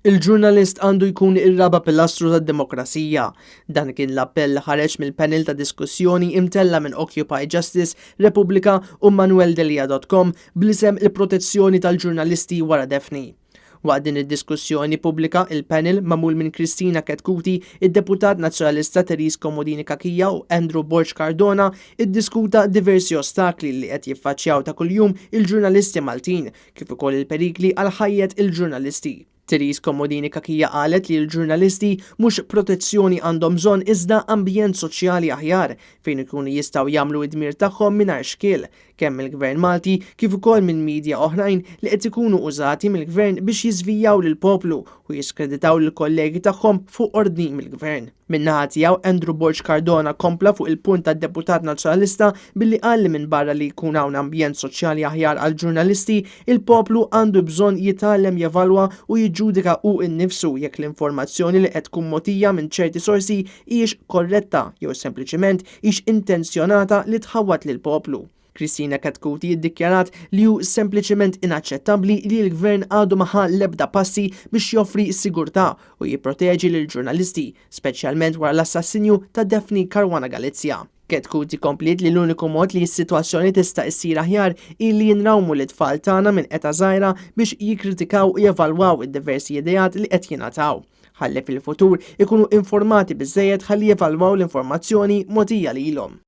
Il-ġurnalist għandu jkun ir-raba' pilastru tad-demokrazija. Dan kien l-appell li ħareġ mill-panel ta' diskussjoni imtella' minn Occupy Justice, Repubblika u manueldelia.com bl-isem Il-Protezzjoni tal-Ġurnalisti wara Daphne. Waqt din id-diskussjoni pubblika, il-panel, magħmul minn Kristina Chetcuti, id-Deputat Nazzjonalista Therese Comodini Cachia u Andrew Borg Cardona, iddiskuta diversi ostakli li qed jiffaċċjaw ta' kuljum il-ġurnalisti Maltin, kif ukoll il-perikli għal ħajjet il-ġurnalisti. Therese Comodini Cachia qalet li l-ġurnalisti mhux protezzjoni għandhom bżonn iżda ambjent soċjali aħjar fejn ikunu jistgħu jagħmlu id-dmir tagħhom mingħajr xkiel, kemm mill-Gvern Malti kif ukoll minn media oħrajn li qed ikunu użati mill-Gvern biex jiżvijaw lill-poplu u jiskreditaw lill-kollegi tagħhom fuq ordni mill-Gvern. Min-naħa tiegħu Andrew Borg Cardona kompla fuq il-punt tad-deputat nazzjonalista billi qal li minbarra li jkun hawn ambjent soċjali aħjar għal ġurnalisti, il-poplu għandu bżonn jitgħallem jevalwa u jiġġudika hu nnifsu jekk l-informazzjoni li qed tkun mogħtija minn ċerti sorsi hijiex korretta jew sempliċiment hix intenzjonata li tħawwad lill-poplu. Kristina Chetcuti iddikjarat li hu sempliċement inaċċettabbli li l-gvern għadu ma ħa l-ebda passi biex joffri sigurtà u jipproteġi lill-ġurnalisti, speċjalment wara l-assassinju ta' Daphne Caruana Galizia. Chetcuti kompliet li l-uniku mod li s-sitwazzjoni tista' issir aħjar hi li jinrawmu l-tfal tagħna minn età żgħira biex jikkritikaw u jevalwaw id-diversi ideat li qed jingħataw. Ħalli fil-futur ikunu informati biżejjed ħalli jevalwaw l-informazzjoni mogħtija lilhom.